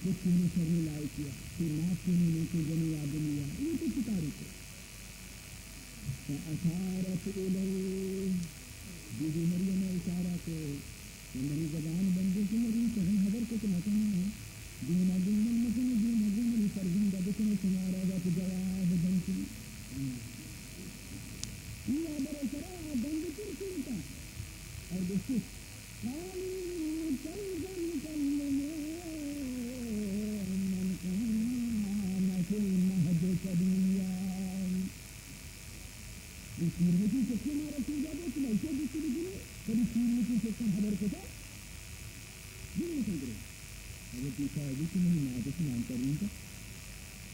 کچ چونیں شریں لائقے ءَ، کہ ناپ چونیں نیکیں جنیں آدمی ءَ، اے تو چہ کارے کت؟ فأشارت إليه، بی بی مریم ءَ اشارہ کت کہ منی زبان بندے کہ مریم چہ ہم ہبر کت نہ کناں، دیما گومل مہ کناں، دیما گومل فرزند ءَ بکناں، شمارا وت جواب دنت۔ اے ہبر ءِ سرا بند ترسینتا اور گوشت، قالوا كيف نكلم من كان في المهد صبيا۔ اے پیرمچیں چکے مارا سوجا دے کہ ما ایشی ءَ گوشت بکنیں، کدی پیرمچیں چکاں ہبر کتا؟ دل نہ کنت۔ حضرت عیسیٰ ءَ گوشت، منی مات ءَ شما انکار نہ کنت؟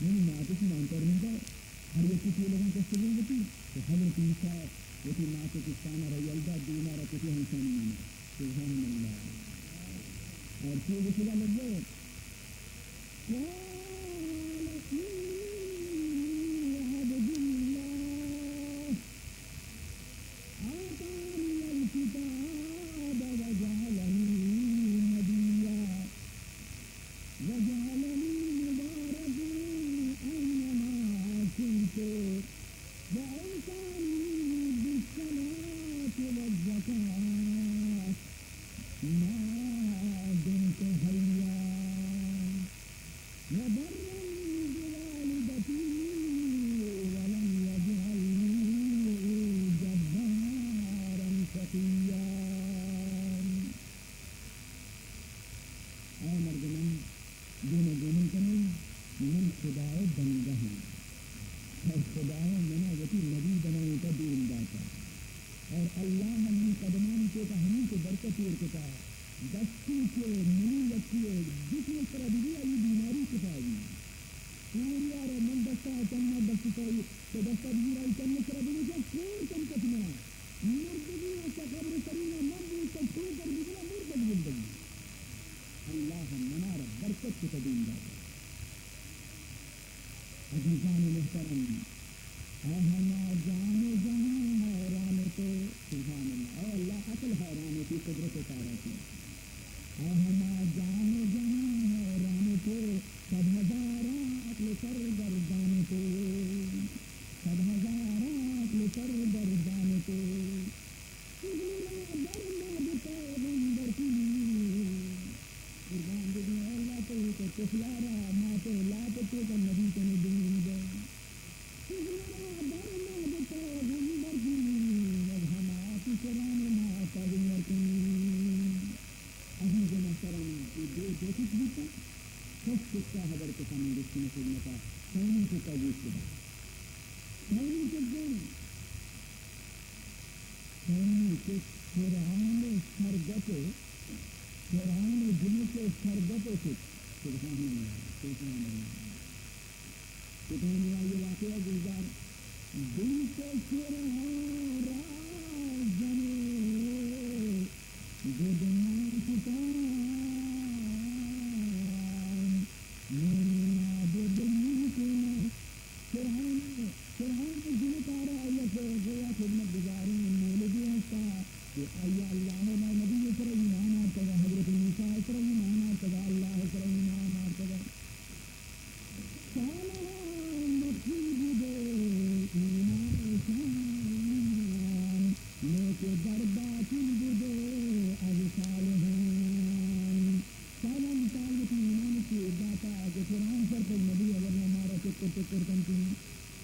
منی مات ءَ شما انکار نہ کنت؟ ہر یکے چیلگاں کشتگیں وتی۔ تو حضرت عیسیٰ وتی مات ءِ کستان ءَ را یل دات، دیما را کتی ہمشانی نیما۔ سبحان اللہ۔ اور چی گوشگا لگے؟ قال إني عبد الله آتاني الكتاب وجعلني نبيا وجعلني مباركا أينما كنت وأوصاني بالصلاة والزكاة ما دمت حيا وبرا بوالدتي ولم يجعلني جبارا شقيا۔ اے مردماں، دیم ءَ گومن کنئے، من خدا ءِ بندہ آں۔ اور خدا ءَ منا وتی نبی بنائینتا، دین داتا۔ اور اللہ ءَ منی قدمانی توکا ہمینچو برکت ایر کتا۔ دستی کہ منی یکی ءِ جسم ءِ سرا ببی، آئی بیماری شفا بی۔ کوری ءَ را من دستا چمّا دست سرا، تو دستا بگیر آئی چمّ ءِ سرا بگوشا، کور چمکت منا۔ مردگی ءَ چہ قبر سریناں من بوتگ، ٹوکر بزناں مردگ زندگی۔ اللہ ءَ منارا برکت کتہ دین داتہ۔ عزیزان محترم، آ ہما جان و جہاں حیران تو، سبحان اللہ، اے اللہ عقل حیران تو قدرت تارا تو۔ آ ہما جان و جہاں حیران تو، صد ہزاراں عقل سرگردان تو، صد ہزاراں عقل سرگردان تو۔ چگل را در ما بہ پیغمبر کنی۔ قربان بدیں اللہ، تو تو طفلا را مات ءِ لاپ ءِ توکا نبی کنے دین دے۔ چگل را در ما بہ پیغمبر کنی، اب ہما پیسران ما پیغمبر کنی۔ عزیز محترم، اے دو دوست بوتاں، کس چکا ہبر کتا من گوشتن خدمتا، سیمی چکا گوش کتا۔ سیمی چکا سیمی چک فرعون ءِ سرگپ ءِ، فرعون ءِ جنک ءِ سرگپ ءِ چک۔ سبحان اللہ، سبحان اللہ۔ سبحان اللہ، یہ واقعہ گلزار۔ دل تو فرعون را زنے، بدنام کتان، میرا بدنام کتان۔ فرعون، فرعون ءِ جنکارا یک گویا خدمت گزاریں مولدے ہستا کہ آئی اللہ ءِ نبی ءِ سرا ایمان آرتگا، حضرت موسیٰ ءِ سرا ایمان آرتگا، اللہ ءِ سرا ایمان آرتگا۔ سالہاں مکن بدے ایمان شان، لیکن در باطن بدے از صالحان۔ سالانی سال وتی ایمان چیر داتا کہ فرعون سرپد نبی، اگر نہ مارا ٹکر ٹکر کنتی،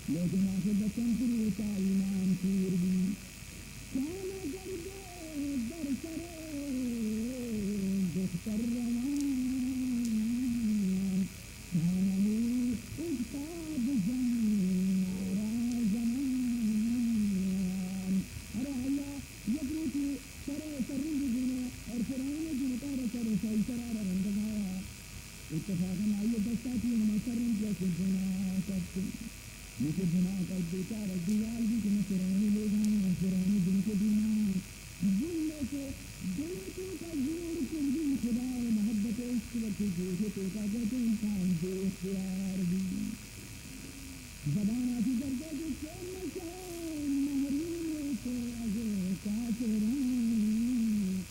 لیکن آخر بچنتی روچا ایمان چیر بی۔ چالا گردے در سر دختر روان، چانلی افتاد زمین را زمان۔ ارے اللہ، یک روچے سر ءَ سرنگ گون ءَ اور فرعون ءِ جنکار ءَ سر ءَ سائی سرا را رندگ آیا۔ اتفاقاً آئی ءِ دستا چہ ہما سرنگ ءَ کہ بنا کپت۔ یہ کہ بنا کپت، بیچارہ دیوال بی کہ من فرعون ءِ لوگا آں، فرعون ءِ جنک ءِ دیما آں۔ دل ءَ کہ دل ءِ توکا زور کت بی، خدا ءِ محبت ءِ عشق وتی گوش ءِ توکا گوت، انسان بے اختیار بی۔ زبان ءَ چہ گردے کہ چون نشان محروم تو از کافران،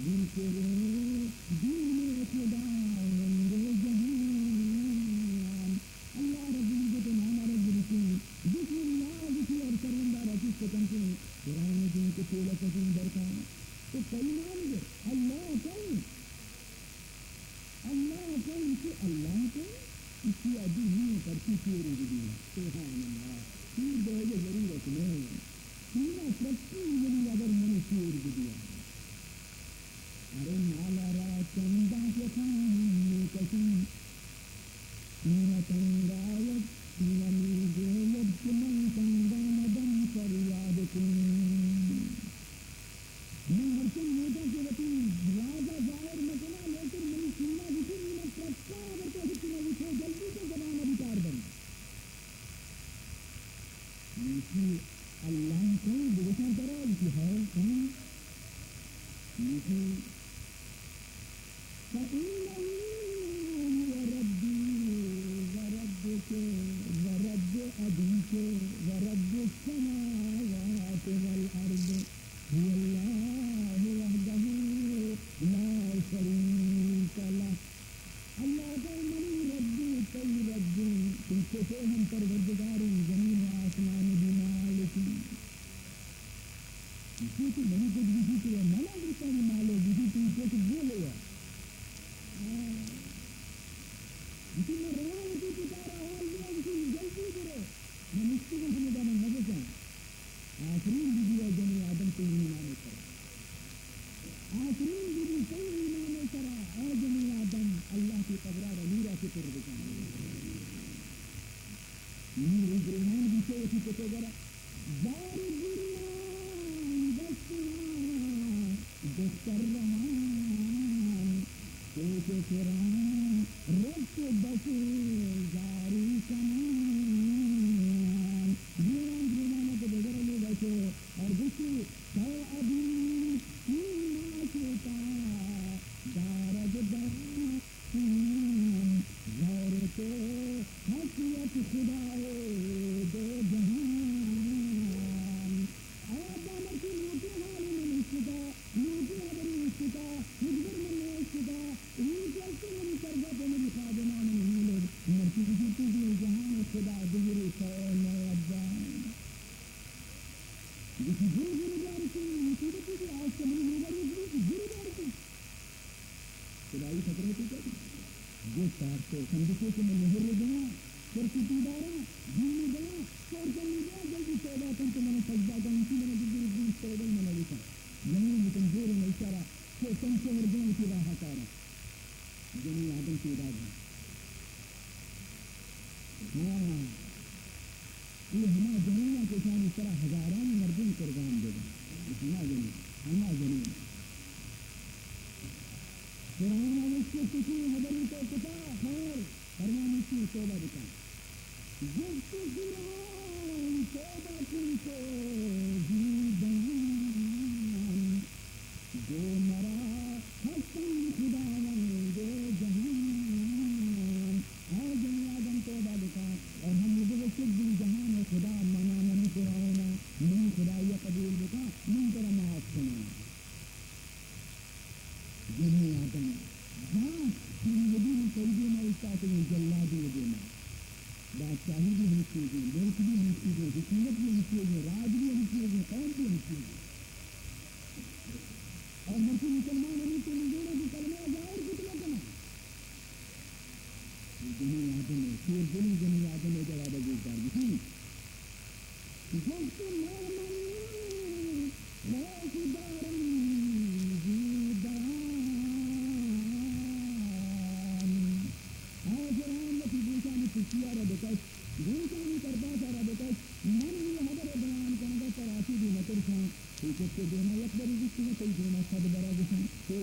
دل کے رو دین خداوند جہان۔ اللہ کو اسی ادی نہیں پرچی چیر بدیا۔ سبحان اللہ۔ چیر دے ضرورت نہیں۔ تیرا ترقی منی اگر من چیر بدیا۔ ارے مالا را چنداں کہ خواہم می‌کشم، تیرا تنگاوت، تیرا می‌گوید کہ من تنگا مدم فریاد کن۔ من ہرچند لوٹاں کہ وتی راز ءَ ظاہر مہ کناں، لیکن منی سینہ گوشی، من ترکاں اگر تو ہچ نہ گوشے، جلدی تو زبان ءَ بکار بند۔ گوشی، اللہ کئے؟ بگوشاں ترا؟ گوشی، ہئو، کئے؟ گوشی، فإنه هو ربي وربك ورب أبيك ورب السماوات والأرض، هو الله وحده لا شريك له۔ اللہ کئے؟ منی رب، تئی رب، تئی پت ءِ ہم پروردگار، زمین و آسمان ءِ مالک۔ گوشی کہ منی پت گوشی کہ من ءَ گوشتانی مالک، گوشی تئی پت گولے ءَ۔ گوشی من رواں وتی پت ءَ را حال دیاں، گوشی جلدی برو، من نشتگاں ہمدا، من نگوشاں۔ آفرین بہ بی اے جنیں آدم تئی ایمان ءِ سرا۔ آفرین بہ بی تئی ایمان ءِ سرا، اے جنیں آدم، اللہ تئی قبر ءَ را نور ءَ چہ پر بکن۔ نی روزریمان گوشے وتی پت ءِ گورا، زار گریان گشتہ دختر رہان، پیش فرعون رفت بس زاری کنان۔ گریان، گریان ءَ پہ دگرے لوگ ءَ شو اور گوشی، تو ابھی تین ماہ سے تا دارد بیان۔ غیر تو ہست یک خدائے دو جہان۔ اے ابا مرچی نوکیں حالے من اشکتا، نوکیں حبرے اشکتا، ہچبر من نہ اشکتا۔ اے کہ است منی سرگپ و منی خادمان و منی لوگ، مرچی بزرتی دو جہان خدا بزرے تو نئے ابا۔ گوشی، گری گری دارتی، مصیبتی کہ آس منی لوگ ءَ روک بیت، گری دارتی۔ خدائی خطرہ تو کن۔ گوشت، آرتو کندکے کہ من مہر دیاں، سرکتی داراں، دینی دیاں، چور جنی دیاں، جلدی توبہ کن تو من سجدہ کن، انچی من گزر گوش توبہ من بکن۔ جنین کمزور نیچارا، تو کم چہر دیاں کی راہ کارا۔ جنین آدم پیدا دی۔ ہاں۔ اے ہما جنین ءَ کہ اشانی سرا ہزارانی مردم قربان ببنت۔ ہما جنین، ہما جنین۔ فرعون ءَ گوشت کہ چی ہبری تو کتا؟ خیر، فرمانی چی؟ توبہ بکن۔ گوشت فرعون، توبہ کن تو زی بیان۔ گو مرا ہستن خداوند جہان۔ اے جنی آدم توبہ بکن اور ہم بگوش کہ جہان خدا منا منی فرعون، منی خدائی قبول بکن، من ترا معاف کناں۔ جنی آدم جان، تیری ودی میں قیدی میں استاد میں جلادی ودی میں۔ بادشاہی بھی ہمیں چیزیں، ملک بھی ہمیں چیزیں، حکومت بھی ہمیں چیزیں، راج بھی ہمیں چیزیں، قوم بھی ہمیں چیزیں۔ اور مرچی مسلمان ہمیں تو نزورا کہ کلمہ ظاہر کت نہ کنا۔ جنی آدم ہے، شیر دلی جنی آدم ہے، جواب گوشدار بکنی۔ گوشت، من خوف دارم زی بیان۔ اے فرعون، وتی گوشانی پشتی ءَ را بکش، گوشانی کرباس ءَ را بکش، من اے ہبر ءِ بیان کنگ ءَ ترا چہ دیم ءَ ترساں۔ تئی چک ءِ دیم ءَ یک برے گوشتگ، تئی دیم ءَ صد برے گوشاں۔ تو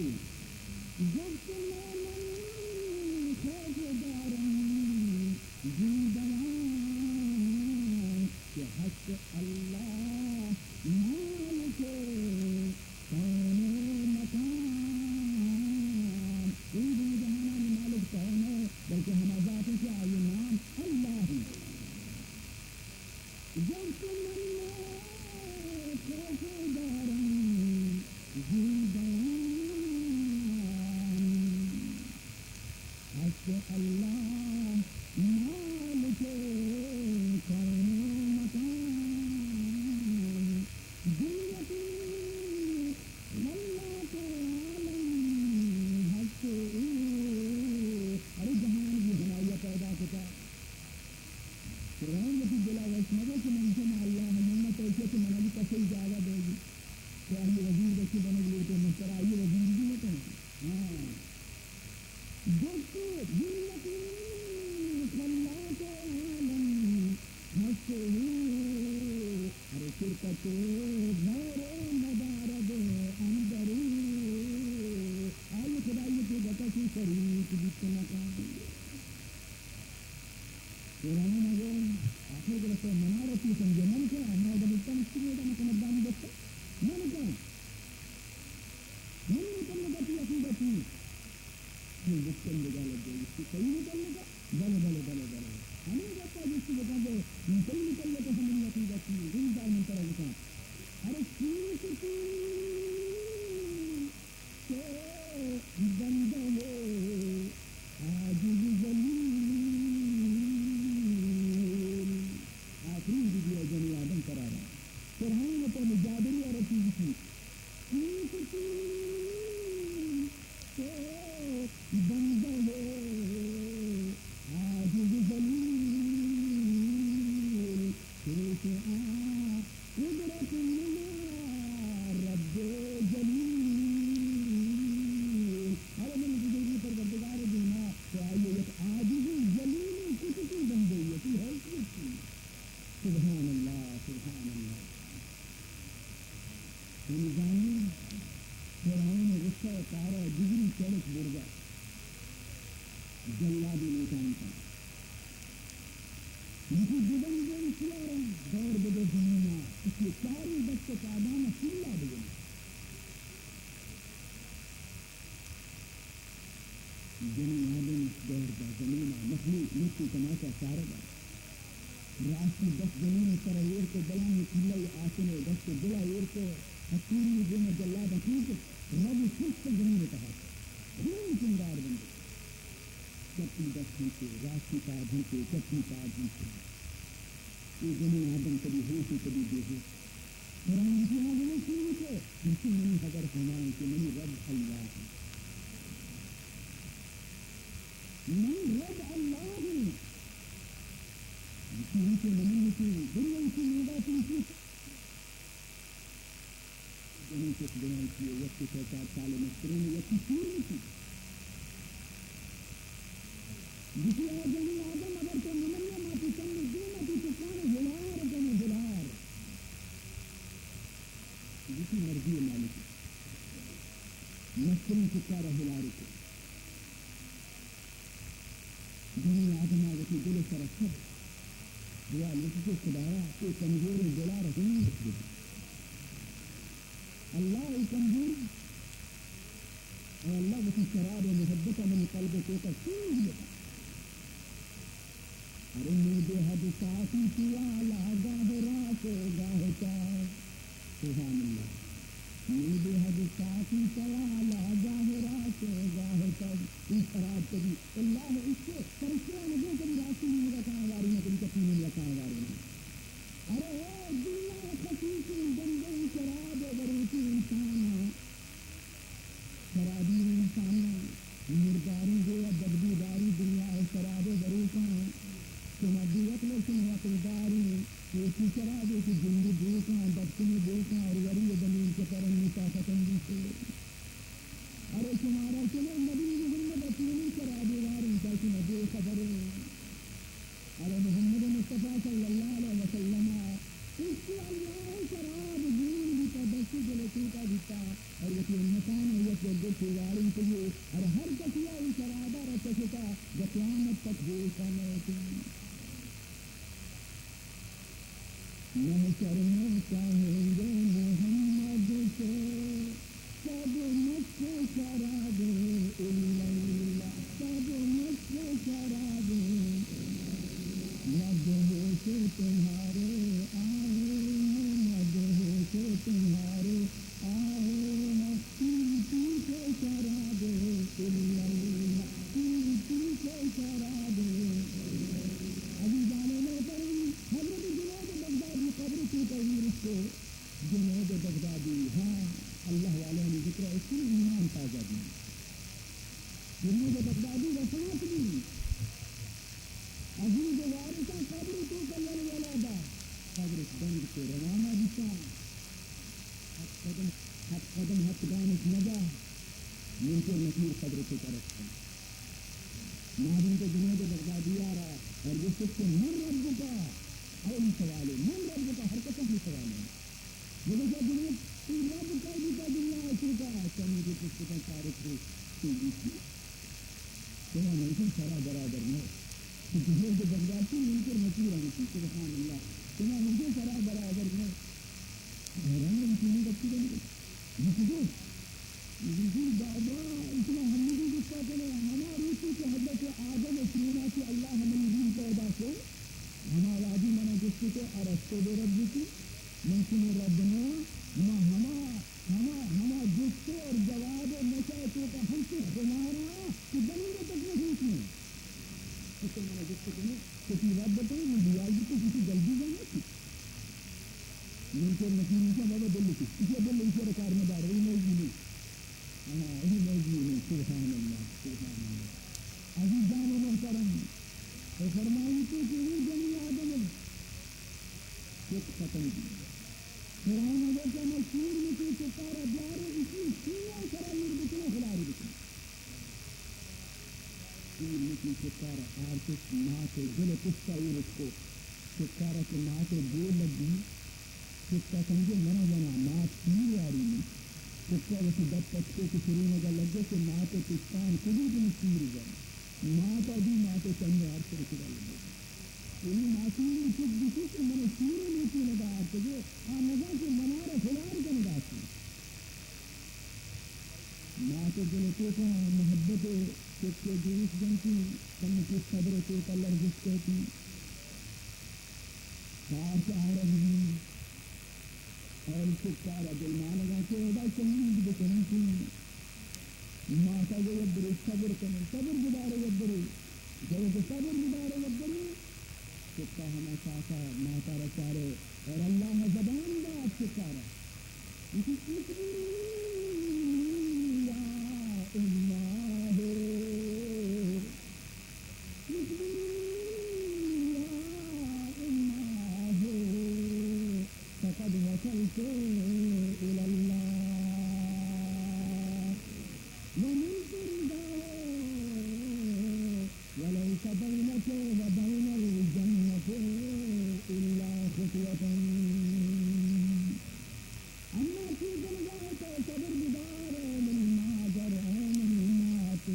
گوشت، من خوف دارم زی بیان کہ ہست اللہ مالک کون و مکان۔ اے دو جہانانی مالک تو نئے، بلکہ ہما ذات کہ آئی نام اللہ انت۔ گوشت، من خوف دارم زی بیان، ہست اللہ مالک کون و مکان۔ دو یکی خلاق عالم ہست او، ارے جہان گوشت، جنتی خلاق عالم ہست ہو، ہر شرکت غیر مدارد اندر، آئی خدائی تو بکسی شریک بیت نکن۔ فرعون ءَ گوشت، آخر گڑا تو منا را چی سمجھے؟ من کن، ما دگہ کم چی میدان کمدانی گپت؟ من کن، منی متعلق تی عقیدہ چی؟ من گپتن دگہ لگے، اس کی صحیح متعلق؟ بلے، بلے، بلے، بلے۔ ہمیں گپا جستی بکن دے، تئی متعلق ہمیں عقیدہ چی؟ زمیندار من ترا بکن۔ ارے چی کتی؟ تو بندہ ہو عاجز ذلیل۔ آخری ویڈیو جنی آدم قرار ہے۔ فرعون تو مجادلی اور چیز کی۔ چی کتی؟ تو بندہ ہو عاجز ذلیل۔ پیش آ قدرت نما رب جلیل۔ ارے من بزرگی پروردگار دیما تو آئی یک عاجز ذلیل کچکی بندے، یکی حیثیت کی۔ سبحان اللہ، سبحان اللہ۔ نظامی فرعون غصہ پارا جگری چڑک برگا۔ جلادی نوکان کا۔ یکی دبن دے اشیارا دور بدے زمینا، اشی چاری دست پادانا سیلا بگن۔ جنی آدم دور دا زمینا، مخلوق لوٹی تماشا چارگا۔ راستی دست زمین سر ایر کو، بلانی کلہ آسن دست دلا ایر کو، حقیری گونا جلادا چیز رب سست زمین تہا خون چنگار بندے۔ چپی دست ہنچے، راستی پاد ہنچے، چپی پاد ہنچے۔ اے جنی آدم کدی ہوش و کدی بے ہوش۔ قرآن کی آدم سنی کو، ہنچے منی خبر ہمائیں کہ منی رب اللہ ہے۔ منی رب اللہ ہے۔ ہنچے منی کی دنیا کی میگا تنسی جنین چک بنائیں چیئے، یکی سو چار سال مسترین، یکی پیر نشی۔ گوشی، اے جنین آدم، اگر تو نمنی ما تی کم دین تی چکان ہلار کن ہلار۔ گوشی، مرضی مالک۔ مسترین چکارا ہلار کن۔ جنین آدم ءَ وتی دل ءِ سرا سبر، دعا لوٹت کہ خدایا، اے کمزوریں دل ءَ را ہمت بدے۔ اللہ، اے کمزوری، اے اللہ، وتی شراب ءِ محبت ءَ منی قلب ءِ توکا سوز بکن۔ ارے میدے حد ساقی پیالہ گاہ راست و گاہ چپ۔ سبحان اللہ۔ میدے حد ساقی پیالہ گاہ راست و گاہ چپ۔ اے شراب کدی اللہ ءِ عشق ءِ فرشتیاں نہ گوشت کدی راستی نیمگا کاں واری نہ، کدی چپی نیمگا کاں واری نہ۔ ارے او دنیا ءِ خسیسیں بندے، شراب ءِ بروتیں انساناں، شرابی انساناں، مرداریں گویا بدبوداری دنیا ءِ شراب ءِ بروتاں، شما بے عقل و شما عقلداریں، ایشی شراب ءَ کہ جند بوکاں، دپکن بوکاں، اور وری دمین چکر انی طاقت اندیشے۔ ارے شمارا چلو نبی محمد ءَ چونیں شرابے واریں، تا شما بے خبر ایں۔ ارے محمد مصطفیٰ صلی اللہ علیہ وسلم ءَ عشق اللہ ءِ شراب جنون بیتا، دست دل توکا بیتا، اور وتی امتانا یک یک گوشے واریں کئے، اور ہر کسی ءَ اے شرابا را چشتا، تا قیامت تک ہوشا نئیت۔ محشر میں کہیں گے محمد سے، سب مست شراب الا اللہ، سب مست شراب۔ مدہوش تمہارے آئے ہیں، مدہوش تمہارے آئے ہیں، پیتی سے شراب الا اللہ، پیتی سے شراب۔ عزیزان محترم، حضرت جنید بغدادی قبر توکا ایرت کو، جنید بغدادی، ہاں، اللہ والانی ذکر ءَ اتکن ایمان تازہ بی۔ جنید بغدادی وفات بی۔ عزیز وارثاں قبر توکا یل یلا دا۔ قبر بند کو روانہ بیتا۔ ہپت قدم، ہپت قدم ہپت گامش نہ جا۔ منکر نکیر قبر ءِ توکا رستن. نادینک جنید بغدادی ءَ را اور گوشت کہ من ربک؟ اولی سوال ہے، من ربک؟ ہر کس ہمے سوال ہے. بگوشا جنید، تئی رب کئی بوتا دنیا ءِ توکا؟ چمی کہ پشت کن تارک کو، تو بوتی. شما منکر سرا برابر نہ. جنید بغدادی منکر نکیر ہم، سبحان اللہ، شما منکر سرا برابر نہ. حیران، انچینی گپی کنگے. گوشی گوش، گوشی بابا، اتنا ہمگی گپا کنے، ہما روچی کہ حضرت آدم ءِ سینہ چہ اللہ منی روح پیدا کو، ہما وہدی منا گوشتی کہ ارسطو بربکم؟ من شمے رب نہ آں. ما ہما، ہما، ہما گپت اور جواب ءِ نشہ ءِ توکا ہنچو خمار آں کہ دمانے تک نہ سوچی. تو منا گپت کنے کہ تئی رب بتائے، من دیوال بتو کسی جلدی جانا چی. منکر نکیر ایشا بابا دل کی، ایشا دل، ایشا کار مدار، اے موضوع نہیں. ہاں، اے موضوع نہیں. سبحان اللہ، سبحان اللہ. عزیزان محترم، اے فرمائیتے کہ اے جنی آدم ءِ چپ ختم دی. فرعون ءَ گوشت، ہمے شیر ءِ چکارا بیارے، اسی سینہ ءِ سرا ایر بکنے، ہلاری بکنے. شیر ءِ چکارا آرتش، مات ءِ دل ءِ پشتا ایر اتکو. چکارا کہ مات ءِ گول لگی، چکا سمجھے منا زنا، مات شیر واری. چکا وتی دپ پچ کو کہ شرینگا لگے کہ مات ءِ پشتان کدی دن شیر زن. مات ءَ دی، مات ءِ چنڈ آرتش دا لگے. یعنی معصوم چک گوشی کہ من شیر ءِ لوٹینگا آرتگے، آ نزان کہ منارا ہلار کنگا آتی. مات ءِ دل ءِ توکا محبت ءِ چک ءِ جوش جنتی، کمکے صبر ءِ توکا لرزش کیتی. کاش آرگ بی. اے چکارا دلمانگا کہ ادا شہید بکننتی. ماتا گو یبرے صبر کنے، صبر بدارے یبرے. گو کہ صبر بدارے یبرے. چکا ہما ساعتا ماتا را چارے اور اللہ زبان دات چکارا. اصبري يا أماه، اصبري يا أماه، فقد وصلت إلى الله. ونلت رضاه، وليس بينك وبين الجنة إلا خطوة. اما چی کنگا ئے؟ تو صبر بدار، اے منی مادر، اے منی مات.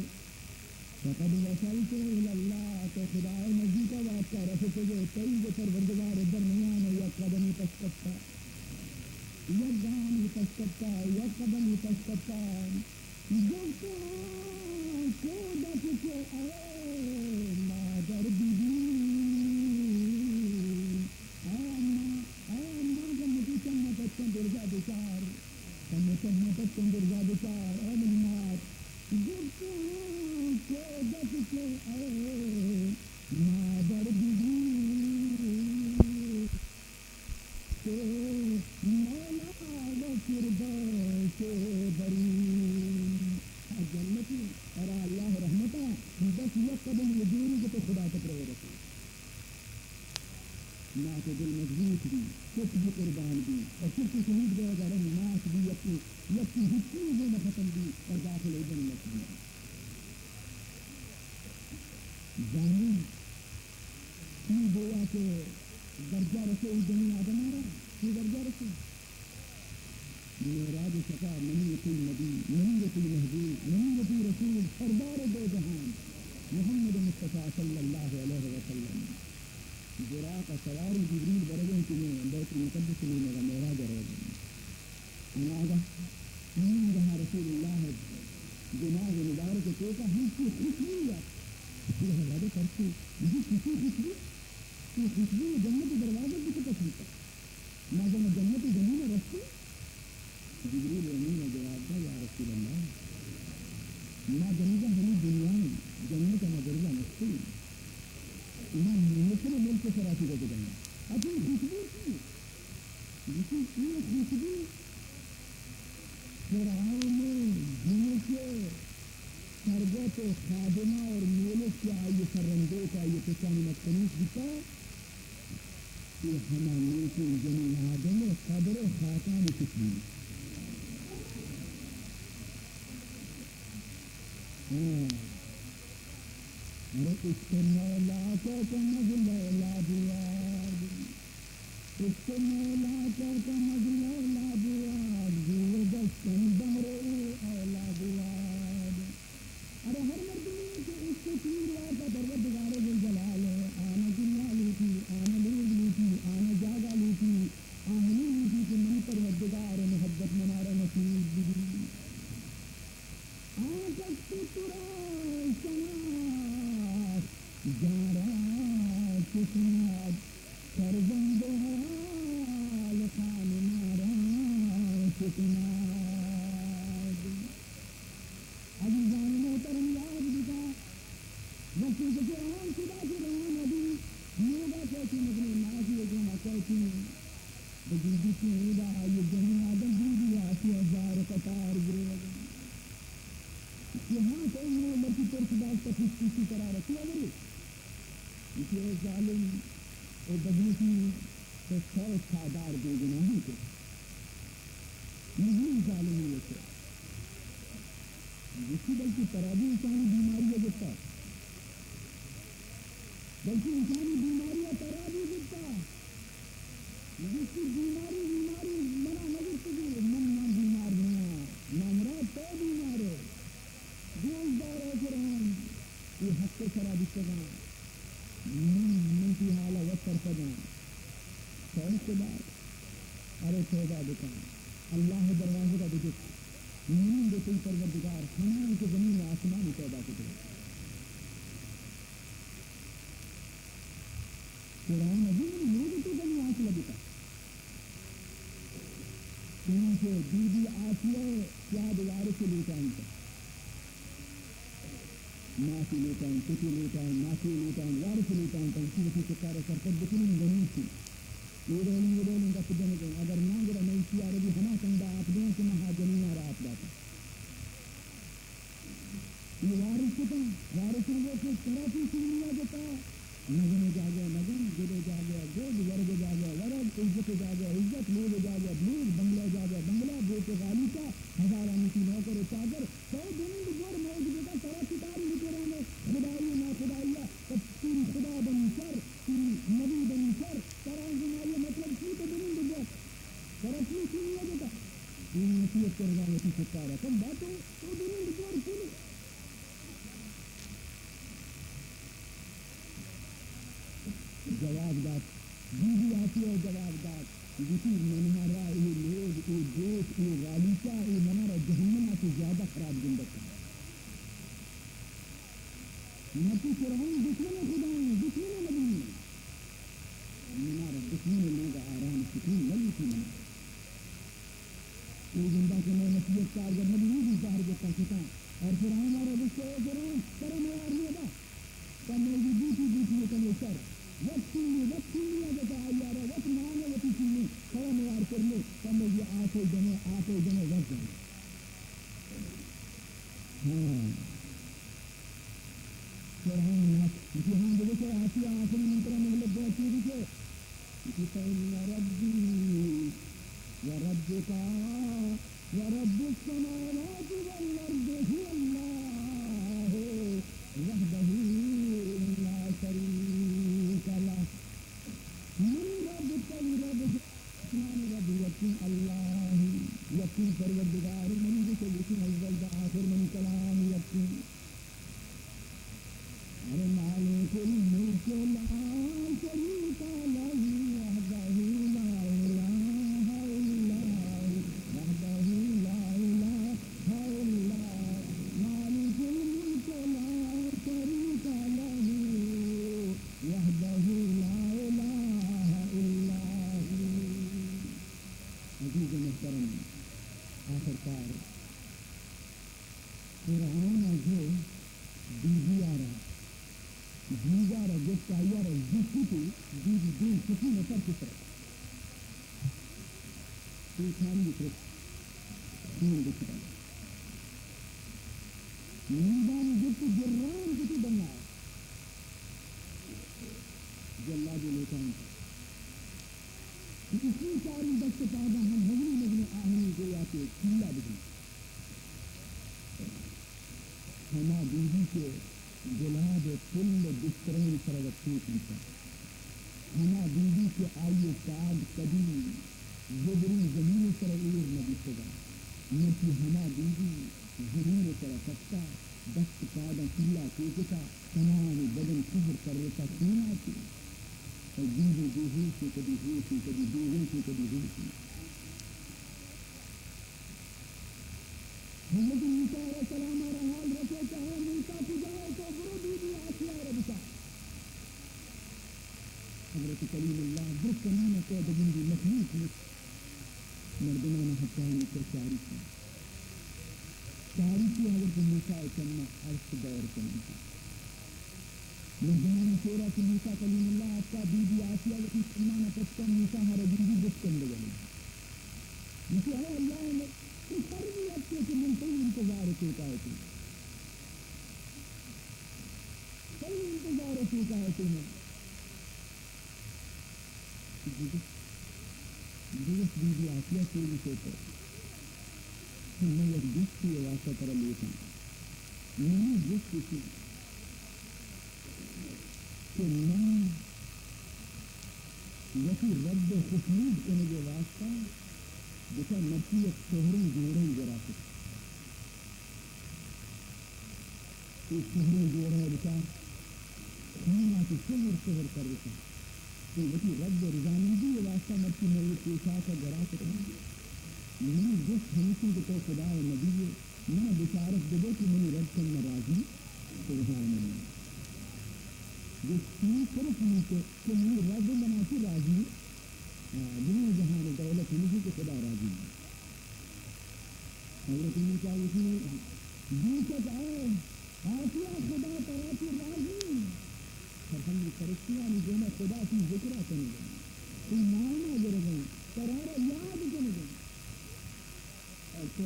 فقد وصلت إلى الله، تو خدا ءِ نزیکا واتکا رستگے، تئی و پروردگار ءِ درمیان ءَ یک قدمے پس کپتا، یک گامے پس کپتا، یک قدمے پس کپتا. گپت آں کودک کہ اے مادر بی بی، اے اماں، اے اماں، کمکے چماں پچاں درزا بچار، کمکے چماں پچاں درزا بچار، اے منی مات. گپت آں کودک کہ اے مادر بی بی، کہ مولا و فردوس برین. آ جنتی، ارا اللہ رحمتا، بس یک قدم یہ دوری کہ تو خدا تک رو رسے. مات دل مضبوط بی، چپ بی، قربان بی، اور چپ شہید بی، اگر مات بی، یکی، یکی ہچی زندہ ختم بی، اور داخل جنت بی. زانیں چی بویا کہ درجہ رسے اے جنی آدم ءَ را؟ چی درجہ رسے؟ معراج شپا منی و تئی نبی، منی و تئی محبوب، منی و تئی رسول، سردار دو جہان، محمد مصطفی صلی اللہ علیہ وسلم. براق ءَ سوار جبریل برگ ءَ انت کہ مئے بیت المقدس ءَ نیمگ ءَ معراج ءَ روگ ءَ انت. اناگہ، اناگہ رسول اللہ ءِ دماغ مبارک ءِ توکا ہنچو خوشبو ات. یہ حیران پرچے، یہ کسی خوشبو؟ یہ خوشبو جنت ءِ دروازگ ءَ کت ءَ پسند ات. ما جن جنت ءِ زمین ءَ رستے؟ جبریل امین ءَ جواب دا، یا رسول اللہ، ما جنگا ہمے دنیا ءَ، جنت ءَ ما برزا نشتے. ما مصر ملک ءِ سرا چہ گزگاں. اچھا، یہ خوشبو چی؟ لیکن یہ خوشبو فرعون ءِ جنک ءِ سرگوت ءِ خادمہ اور مولد کہ آئی ءِ سررندوک، آئی ءِ پچانی متکنوک بیتا، اے ہما نیکیں جنین آدم ءِ قبر ءِ خاکانی خوشبو. ہاں۔ ارے عشق مولا کو کم از لیلا بواد۔ عشق مولا کو کم از لیلا بواد۔ گور دستن بہر او اولا بواد۔ ارے ہر مردمے کہ عشق ءِ تیر وارتا پروردگار ذوالجلال ءَ، آ نہ دنیا لوٹی، آ نہ لوگ لوٹی، آ نہ جاگہ لوٹی، آ ہمے لوٹی کہ منی پروردگار ءِ محبت منارا نصیب بہ بی۔ آ کس کہ ترا شناس، جان را چہ شناس، فرزند حال خان مارا چہ شناس۔ عزیزان محترم، یاد بکا، وقتی کہ فرعون خدا، فرعون ابھی لوگا کہتی مدنی نازی گوما کہتی، بجندی کی اودا آئی جنی آدم بی بی آسیہ زار قطار گرے۔ کہ ہاں، تو انہوں مرچی ترس داشتا، پوچھ پوچھی قرار رکھنا بری۔ کہ اے ظالم، اے بدنسی، تو سو سادار بے گناہی کو۔ مزنی ظالمی ہے۔ جسی بلکہ ترا بھی انسانی بیماری ہے گتا۔ بلکہ انسانی بیماری ہے ترا بھی گتا۔ جسی بیماری، بیماری منا نہ گتا کہ من، من بیمار نہ، نہ مراد تو بیمار ہے۔ گوشدار اے فرعون، اے حق ءِ سرا بیتگاں، من، من تئی حال ءَ وت سرپداں۔ تو خدا، ارے توبہ بکن، اللہ ءِ دروازگ ءَ بجک، منی گوں تئی پروردگار ہمائیں کہ زمین و آسمان ءَ پیدا کتگ۔ فرعون ءَ گوں منی لوگ ءِ توکا نوں حاصل بوتا۔ چنانچہ بی بی آسیہ ءَ یاد وارث لوٹائینت۔ ماتی لوٹائینت، پتی لوٹائینت، ماتی لوٹائینت، وارث لوٹائینت، ایشی وتی چکار ءَ سرپد بکنیں، گنوکی۔ اے ڈولیں، اے ڈولیں گپ جنگ ءَ، اگر ناں گڑا مئے ایشی ءَ را بھی ہما کنڈا آپ دیاں کہ ما ہا جنین ءَ را آپ داتاں۔ اے وارث کتاں، وارث ءَ گوشت، ترا چی سینی ءَ جتا؟ مزن جاگہ مزن، گد جاگہ گد، ورگ جاگہ ورگ، عزت جاگہ عزت، لوگ جاگہ لوگ، بنگلہ جاگہ بنگلہ، بوت غالیچہ، ہزارانی تی نوکر و چاکر، تو دنند جوڑ موج بکا، ترا چی کاری بکرانے؟ خدائی و ناخدائی ءَ، تو تیری خدا بنی شر، تیری نبی بنی شر، ترا زمائی مطلب چی تو دنند جوڑ؟ ترا چی سینی ءَ جتا؟ دین نصیحت کرگا وتی ستارہ کن باتو۔ تو دنند جوڑ کن۔ جواب دات، بی بی آسیہ ءَ جواب دات، گوشی، منارا اے لوگ، اے بوت، اے غالیچہ، اے منارا جہنم ءَ چہ زیادہ خراب گندگ کنت۔ مرچی فرعون دشمن خدا ایں، دشمن نبی ایں۔ منارا دشمن لوگ ءَ آرام سکون نہ لوٹی منارا۔ اے گندا کہ مئے نصیحت کارگر نہ بی، اے بھی زہر گپتاں شتاں۔ اور فرعون ءَ را گوشت، اے فرعون، ترا میار نیدا۔ پہ مئے بوتی بوتی ءَ کمے شر۔ وت سینی، وت سینی ءَ گتا آئی ءَ را، وت نان ءَ وتی سینی، ترا میار کرنے، پہ مئے آپے جنے، آپے جنے، وت جنے۔ ہاں۔ فرعون ءَ گوشت، ہاں، بگوش آسیہ، آخری من ترا مہلت دے، چی بکے؟ گوشت، فإن ربی و ربک و رب السماوات والارض هو الله وحده لا شریک له۔ منی رب، تئی رب، آسمان رب یکیں اللہ، یکیں پروردگار، منی گوش یکیں، اول تا آخر منی کلام یکیں۔ ارے مالک الملک لا شریک له وحده لا الہ الا هو وحده لا الہ الا، مالک الملک لا شریک له وحده لا الہ الا هو۔ عزیز محترم، آخرکار فرعون ءَ جو بی بی ءَ را، بیگا را گپت، آئی ءَ را زکت و بی بی دیم سکین ءَ سر کسر۔ پیشانی گپت، خون گپت۔ نیدانی گپت، گران گپت، دنیا جلاد لوٹائینت کہ اسی چاری دست پادا ہم مزنی مزنی آہنی گویا کہ چیلا بجن۔ ہما بی بی کہ گلاب ءِ پل ءِ بسترانی سرا وت ٹیک بیتگ۔ ہما بی بی کہ آئی ءِ پاد کدی زبریں زمین ءِ سرا ایر نہ بیتگ ات، مرچی ہما بی بی زمین ءِ سرا کپتہ، دست پاداں پلا ٹیکتہ، تمام بدن سہر ترسا خون آتی۔ او بی بی بے ہوش ءَ کدی ہوش ءَ، کدی بے ہوش ءَ، کدی ہوش ءَ۔ حضرت موسیٰ علیہ السلام ءَ را حال رسے کہ اے موسیٰ کجا ئے؟ تو برو بی بی آسیہ ءَ را بچار۔ حضرت کلیم اللہ درست ہمے وقت ءَ دگنجی مخلوق نیست، مردمان ءَ حقانی پر چاری کن۔ چاری کی حضرت موسیٰ ءِ چماں ارس دور کنگی۔ مردمانی شعر ءَ کہ موسیٰ کلیم اللہ اتکا، بی بی آسیہ وتی چماں پچ کن، موسیٰ ہر گندی بچکندگ ءَ لگی۔ گوشی، اے اللہ ءِ نبی، تو سر بھی اتکے کہ من تئی انتظار ءِ توکا اتوں۔ تئی انتظار ءِ توکا اتوں من۔ بگوش، بگوش بی بی آسیہ چے گوشے تو؟ من یک جستے ءِ واسطہ ترا لوٹاں۔ منی جست ایش انت کہ من وتی رب ءِ خوشنود کنگ ءِ واسطہ بچار مرچی یک سہریں جوڑہ ءَ گورا کت۔ اے سہریں جوڑہ ءَ بچار، خون ءَ چہ سہر سہر ترساں۔ اے وتی رب ءِ رضامندی ءِ واسطہ مرچی من اے پوشاک ءَ گورا کتاں۔ منی جست ہمیش انت کہ تو خدا ءِ نبی ئے، من ءَ بشارت بدے کہ منی رب تئی ءَ راضی۔ سبحان اللہ۔ جست چی صرف ہمیش انت کہ منی رب من ءَ چہ راضی۔ ہاں، دنیا جہان ءِ دولت ہمیش انت کہ خدا راضی۔ حضرت موسیٰ گوشی، بے شک اے آسیہ، خدا ترا چہ راضی۔ ہر ہمے فرشتیانی گوما خدا تئی ذکر ءَ کنگ ءَ، تئی نام ءَ گرگ ءَ، ترا را یاد کنگ ءَ۔ اور تو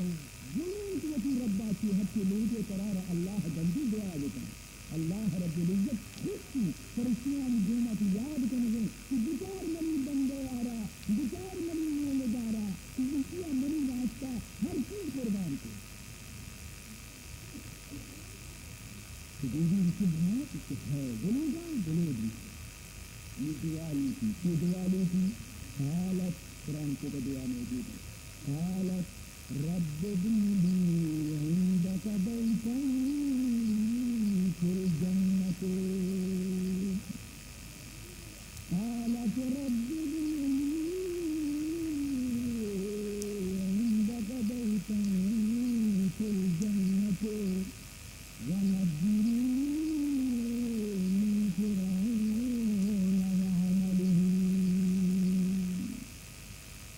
ضرور تو وتی رب ءَ چہ ہرچی لوٹے، ترا را اللہ بندی دعا بکن۔ اللہ رب العزت خوش بی، فرشتیانی گوما تئی یاد کنگ ءَ کہ بچار منی بندہ ءَ را، بچار منی مولد ءَ را، کہ ایشی ءَ منی واسطہ ہر چیز قربان کو۔ تو بی بی گوشی، ہاں، تو ہے، بلوگاں، بلوگ بی۔ یہ دعا لوٹی، یہ دعا لوٹی۔ قالت، قرآن ءِ توکا دعا موجود ہے۔ قالت رب ابن لي عندك بيتا في الجنة۔ قالت رب ابن لي عندك بيتا في الجنة ونجني من فرعون وعمله۔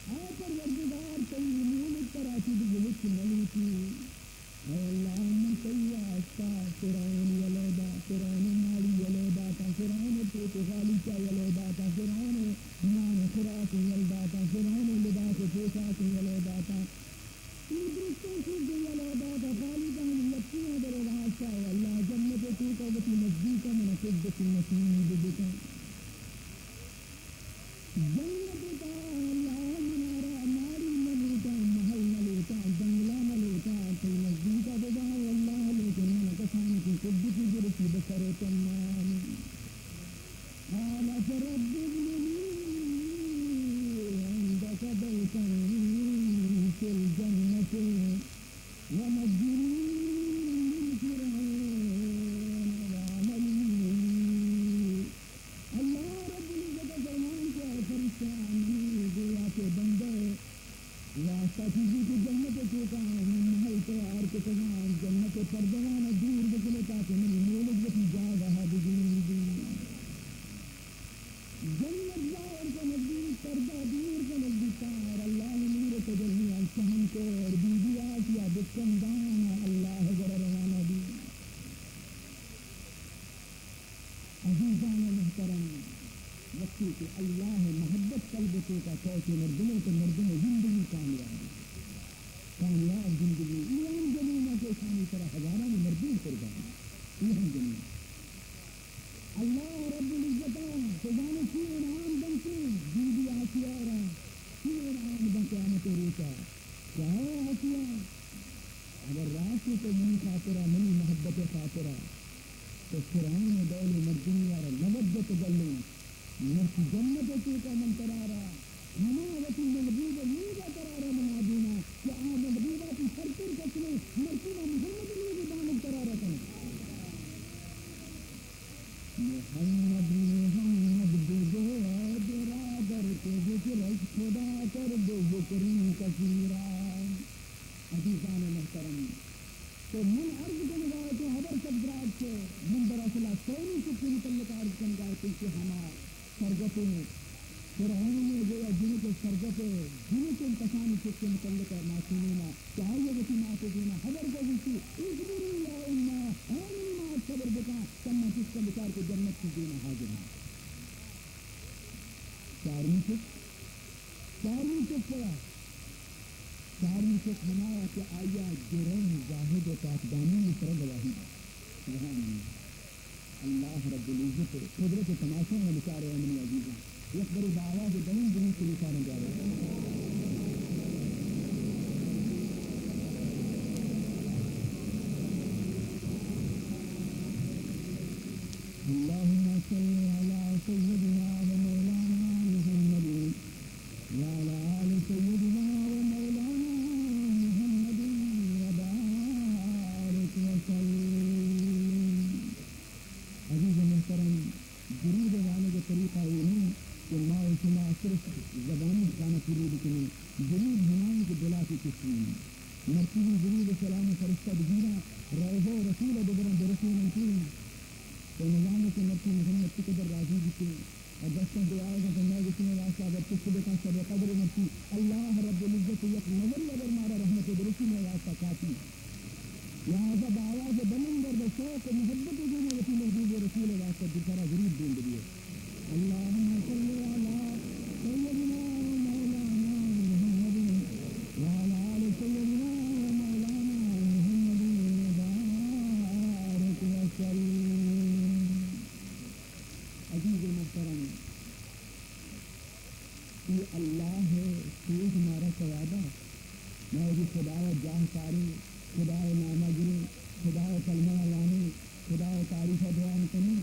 اے پروردگار، تئی مولد ترا چہ دگہ ہچ نہ لوٹی۔ اے اللہ، من تئی واسطہ فرعون یلہ دات، فرعون ماڑی یلہ داتاں، فرعون پوت و خالیچہ یلہ داتاں، فرعون نان و خوراک یلہ داتاں، فرعون لباس و پوشاک یلہ داتاں۔ اے درستیں چیز یلہ داتاں، خالی تاں یکیاں در واسطہ، اے اللہ، جنت ءِ توکا وتی نزدیک ءَ من ءَ قربت نصیب بکن۔ جنت ءِ تہا اللہ، من ءَ را ماڑی نہ لوٹاں، محل نہ لوٹاں، بنگلہ نہ لوٹاں، تئی نزدیک ءَ بباں، اے اللہ، لیکن من ءَ کسانکیں قربتی برسی بسر ءُ تمام۔ قالت رب ابن لي عندك بيتا في الجنة ونجني من فرعون وعمله۔ اللہ رب العزت ءَ فرمان کہ اے فرشتہ، منی گویا کہ بندہ، واسطہ چیزے کہ جنت ءِ توکا من محل تیار کتگاں، جنت ءِ پردگاں دور بکنے تاکہ منی مولد وتی جاگہ ءَ بگندی۔ جنت ظاہر کنگ بیت، پردہ دور کنگ بیت، اور اللہ ءِ نور ءِ تجلی انچو ہم کہ اور بی بی آسیہ بکندان اللہ ءِ گورا روانہ بیت۔ عزیزان محترم، وقتی کہ اللہ ءِ محبت قلب ءِ توکا کئیت، مردم ءِ تو مردم ءِ زندگی کامیاب انت۔ کامیاب زندگی، اے ہم جنین ءَ کہ اشانی سرا ہزارانی مردم قربان انت۔ اے ہم جنین۔ اللہ رب العزت ءَ تو زانے چی انعام دنت، بی بی آسیہ ءَ را چی انعام دنت قیامت ءِ روچا۔ کہ اے آسیہ، اگر راست تو منی خاطرا، منی محبت خاطرا تو فرعون ءِ ڈول ءِ مردمی ءَ را نہ وجہ تو گلیں۔ مرچی جنت ءِ توکا من ترا را ہما وتی محبوب ءِ نیمگا ترا را من آ دیناں کہ آ محبوبا تئی سرتر کسرے، مرچی ما محمد ءِ نیمگا بانگ ترا را کناں۔ محمد، محمد بگو برادر، تو ذکرش خدا کرد ذکری کثیرا۔ عزیزان محترم، تو من عرض کنگا اتوں، ہبر سک دراج کہ من دراصل ءَ سیمی چک ءِ متعلق عرض کنگا اتوں کہ ہما سرگپیں فرعون ءِ گویا جنک ءِ سرگپ ءِ جنکیں کسانی چک ءِ متعلق ءَ معصومین ءَ کہ آئی ءَ وتی مات ءِ دیما ہبر کو گوشتی، اصبری یا اماں، اے منی مات صبر بکاں، چماں چشکاں بچار کہ جنت تئی دیما حاضر ایں۔ چارمی چک، چارمی چک کیا؟ چارمی چک ہما کہ آئی ءَ گریں زاہد ءِ پاکدامنی ءِ سرا گواہی دات۔ سبحان اللہ۔ اللہ رب العزت ءِ قدرت ءِ تماشا ءَ بچارے اے منی عزیزاں۔ یک برے با آواز بلند بلند سلوکاراں جاوید۔ اللهم صل على سيدنا ومولانا محمد وعلى آل سيدنا ومولانا محمد وبارك وسلم۔ عزیز محترم، درود ءِ وانگ ءِ طریقہ اے نہ اِنت کہ ما و شما صرف زبانی خانہ پوری بکنیں۔ درود ہما اِنت کہ دل ءَ چہ چست بہ اِنت۔ مرچی درود ءُ سلام ءِ فرشتہ بگیراں، روضہ ءِ رسول ءَ ببراں، برسیناں چی؟ تو نزانے کہ مرچی محمد چقدر راضی بیت ءُ دستاں دعا ءَ کنت، مئے گوشئے واسطہ اگر چست بکن شب قدر مرچی اللہ رب العزت یک نظرے اگر مارا رحمت ءَ برسی مئے واسطہ کافی۔ لہذا با آواز بلند ءُ بہ شوق ءُ محبت ءَ گوں وتی محبوب رسول ءِ واسطہ دوسرا ضرور دیم بدیے۔ اللهم صل على سيدنا ومولانا محمد وعلى آل سيدنا ومولانا محمد وبارك وسلم۔ عزیز محترم، اے اللہ ءِ سوج مارا کیا دات؟ ما وتی خدا ءِ جاہ کاریں، خدا ءِ نام ءَ گریں، خدا ءِ کلمہ ءَ وانیں، خدا ءِ تعریف ءَ بیان کنیں۔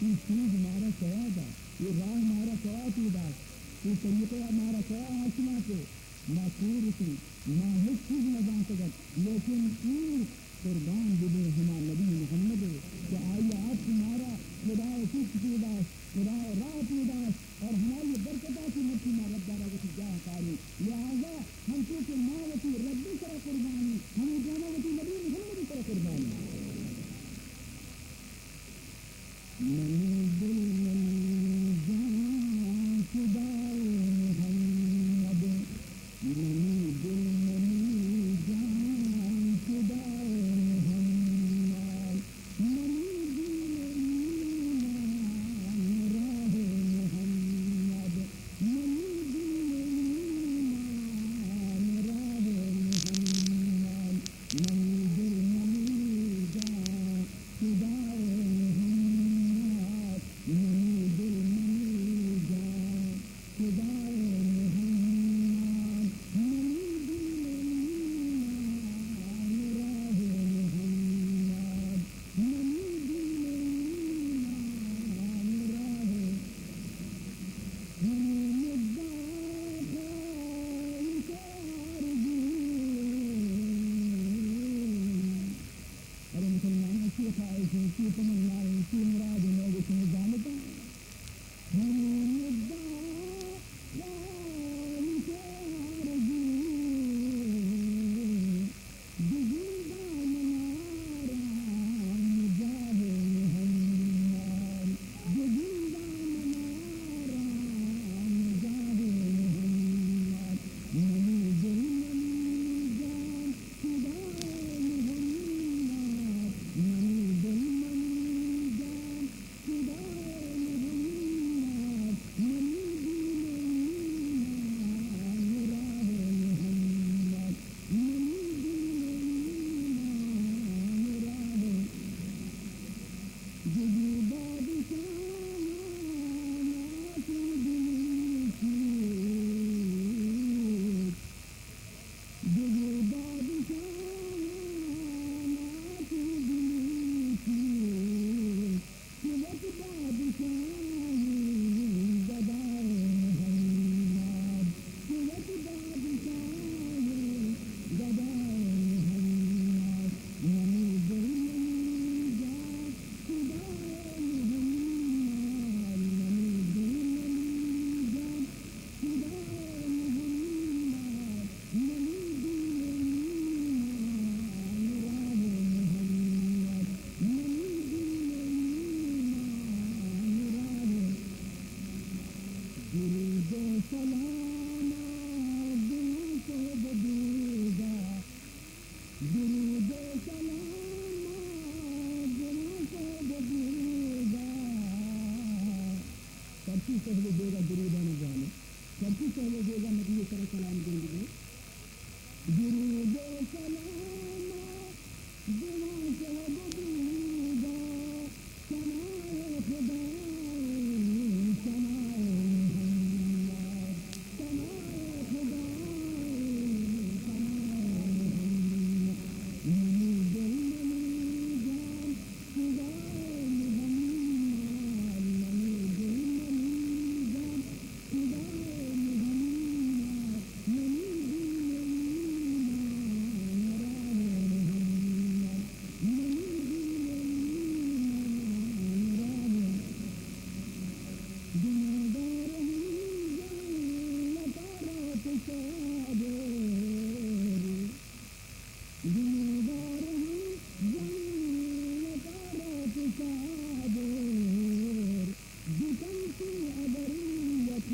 اے سوج مارا کیا دات؟ اے راہ مارا کیا پیداک؟ اے طریقہ مارا کیا آشنا کو؟ ما کور اتیں، ما ہچ چیز نہ زانتگ ات، لیکن اے قربان ببیں ہما نبی محمد ءَ کہ آئی ءَ اپت مارا خدا ءِ چک پیداشت، خدا ءِ راہ پیداشت اور ہمائی ءِ برکت ءَ کہ مرچی ما رب ءَ را وتی جاہ کاریں۔ لہذا ہنچو کہ ما وتی رب ءِ سرا قربان ایں، ہمے جواناں وتی نبی محمد ءِ سرا قربان ایں۔ منی دل منی جان فدائے محمد، منی دل منی جان فدائے محمد، منی دین ایمان راہ محمد، منی دین ایمان راہ محمد، منی دل منی جان فدائے محمد، منی دل منی جان فدائے محمد، منی دین ایمان راہ محمد، منی دین ایمان راہ۔ منی مدعا خواہش آرزو۔ ارے مسلمانوں، چی خواہش ایں، چی تمنا ایں، چی مراد ایں، لوگ شما زانتا؟ منی مدعا خواہش آرزو، بگیر دامنا را جاہ محمد، بگیر دامنا را جاہ محمد، منی دل منی جان فدائے محمد، منی دل منی جان فدائے محمد، منی دین ایمان راہ محمد، منی دین ایمان راہ۔ جگی بادشاہ ناچ دلی کی، جگی بادشاہ ناچ دلی سلام دعا کو بدیگا، درود و سلام دعا کو بدیگا۔ پرچی صحب بیگا درودان جانے، پرچی صحب بیگا نبی سر سلام دیں گے۔ درود و سلام دعا کو بدیگا، ثنائے خدا، ثنائے محمد، ثنائے خدا، ثنائے محمد۔ منی دل منی جان فدائے محمد، منی دل منی جان فدائے محمد، منی دین و ایمان راہ محمد، منی دین و ایمان راہ۔ دعاگار ہم جنت ءَ را پشادر، دعاگار ہم جنت ءَ را پشادر۔ بکنتی اگر یک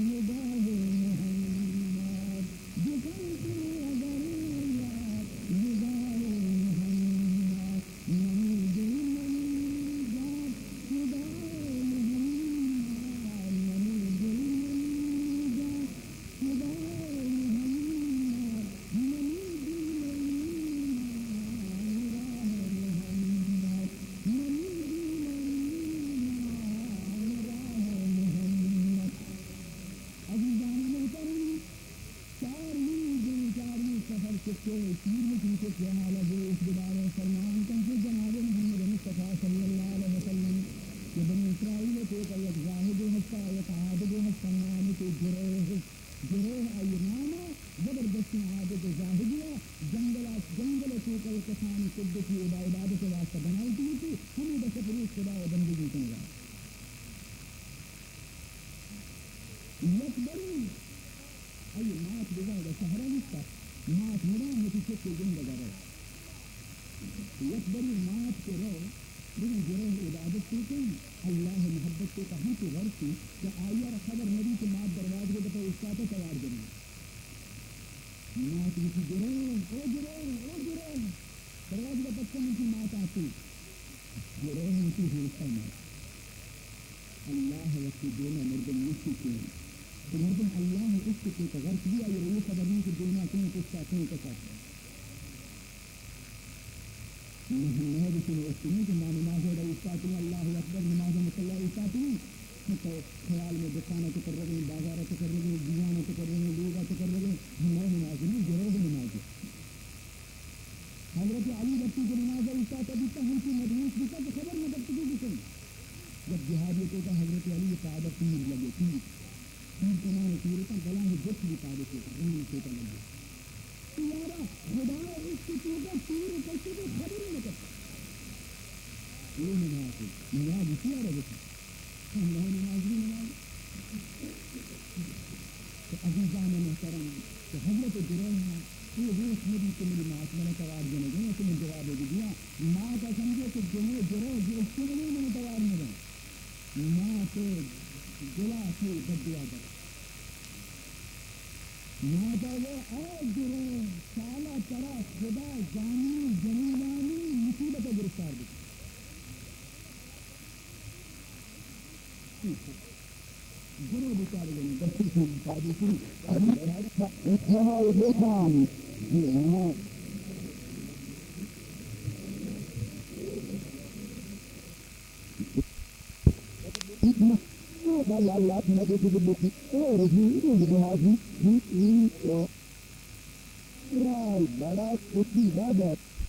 نگاہ محمد، بکنتی اگر یک نگاہ محمد، منی دل منی جان فدائے محمد، منی دل منی جان فدائے محمد، منی دل منی جان راہ محمد۔ عزیزان محترم، چارمی دن، چارمی سفر چکے، چیرمی چکے حالہ گوش بدارے، فرمان کن کہ جناب محمد مصطفیٰ صلی اللہ علیہ وسلم کہ بنی اسرائیل توکا یک زاہدے ہستا، یک عابدے ہستا، نام کہ جریح، جریح آئی نام ءَ، زبردستیں عابد و زاہدے ءَ، جنگل ءَ، جنگل ءِ توکا یک کسانیں قدسی عبا-، عبادت ءِ واسطہ بنائیتی، ہمودا شپ روچ خدا ءِ بندگی کنگا۔ یک برے آئی مات بزاں ادا شہرا نیستا، مات مدام وتی چکے گندگا رو۔ یک برے مات کہ رو، بزاں جریح عبادت توکا، اللہ ءِ محبت توکا ہنچو غرق ایں کہ آئی ءَ را خبر نبی کہ مات دروازگ ءِ دپا اوشتاتہ توار جنگ۔ مات گوشی، جریح، او جریح، او جریح۔ دروازگ ءَ پچ کن، انچو مات آتی۔ جریح انچو ہوشتا مات۔ اللہ ءِ وتی دین ءَ مردم نیستی کہ، کہ مردم اللہ ءِ عشق ءِ توکا غرق بی، آئی ءَ را اے خبر نہ ایں کہ دین ءَ کئے پشتا کئے کسا۔ نہ، نہ گوشی، نہ گوشی کہ ما نماز ءَ اوشتاتگیں، اللہ اکبر، نماز ءِ مصلی ءَ اوشتاتگیں، تو خیال میں دکان ءَ چکر روگیں، بازار ءَ چکر روگیں، دیوان ءَ چکر روگیں، لوگ ءَ چکر روگیں، ہمے نماز نہ، جریح نماز۔ حضرت علی وقتی کہ نماز ءَ اوشتاتہ بیتہ، ہنچو مدہوش بیتہ کہ خبر نہ کپتگی بکن۔ جب جہاد ءِ توکا حضرت علی ءِ پاد ءَ تیر لگے، تیر، تیر کمان ءَ تیر اتاں، بلاہیں جت بی پاد ءِ توکا، رند ءِ توکا لگے۔ یارا، خدا ءِ عشق ءِ توکا تیر کشت ءُ خبر نہ کپت۔ اے نماز، نماز اسی آرا گوشی۔ اللہ نماز بھی نماز۔ تو عزیزان محترم، تو حضرت جریح ءَ اے ہوش نہ بیت کہ منی مات منا توار جنگ ءَ، تو من جواب ءَ بدیاں۔ مات ءَ سمجھے کہ جنو جریح جو اشتیانی منا توار نہ دنت۔ مات ءِ دل ءَ چے بددعا در۔ مات ءَ گو، اے جریح، سالا ترا خدا زامنی جنینانی مصیبت ءَ گرفتار بکن۔ جریح بیچارہ جنین دستی پادی کی۔ بڑا کتی بابت۔